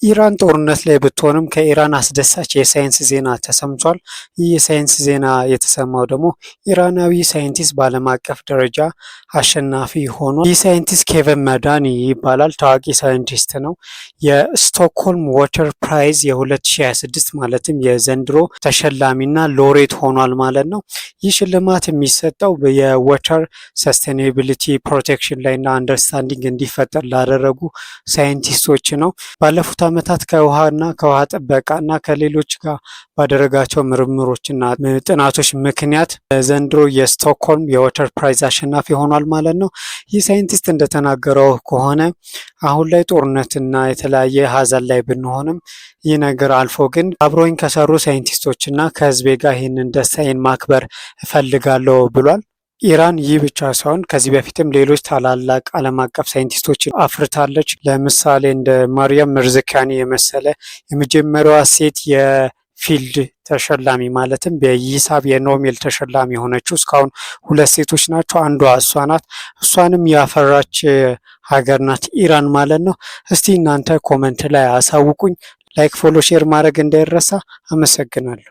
ኢራን ጦርነት ላይ ብትሆንም ከኢራን አስደሳች የሳይንስ ዜና ተሰምቷል። ይህ የሳይንስ ዜና የተሰማው ደግሞ ኢራናዊ ሳይንቲስት በዓለም አቀፍ ደረጃ አሸናፊ ሆኗል። ይህ ሳይንቲስት ኬቨን መዳኒ ይባላል። ታዋቂ ሳይንቲስት ነው። የስቶክሆልም Water Prize የ2026 ማለትም የዘንድሮ ተሸላሚና ሎሬት ሆኗል ማለት ነው። ይህ ሽልማት የሚሰጠው የ water sustainability protection ላይ እና understanding እንዲፈጠር ላደረጉ ሳይንቲስቶች ነው። ባለፉት ዓመታት ከውሃና ከውሃ ጥበቃ እና ከሌሎች ጋር ባደረጋቸው ምርምሮችና ጥናቶች ምክንያት ዘንድሮ የስቶክሆልም የ water prize አሸናፊ ሆኗል ማለት ነው። ይህ ሳይንቲስት እንደተናገረው ከሆነ አሁን ላይ ጦርነትና የተለያየ ሀዘን ላይ ብንሆንም ይህ ነገር አልፎ ግን አብሮኝ ከሰሩ ሳይንቲስቶች እና ከህዝቤ ጋር ይህንን ደስታዬን ማክበር እፈልጋለሁ ብሏል። ኢራን ይህ ብቻ ሳይሆን ከዚህ በፊትም ሌሎች ታላላቅ ዓለም አቀፍ ሳይንቲስቶችን አፍርታለች። ለምሳሌ እንደ ማርያም ሚርዛካኒ የመሰለ የመጀመሪያዋ ሴት የ Fields ተሸላሚ፣ ማለትም በሂሳብ የኖቤል ተሸላሚ የሆነችው እስካሁን ሁለት ሴቶች ናቸው። አንዷ እሷ ናት። እሷንም ያፈራች ሀገር ናት ኢራን ማለት ነው። እስቲ እናንተ comment ላይ አሳውቁኝ። Like፣ follow፣ share ማድረግ እንዳይረሳ። አመሰግናለሁ።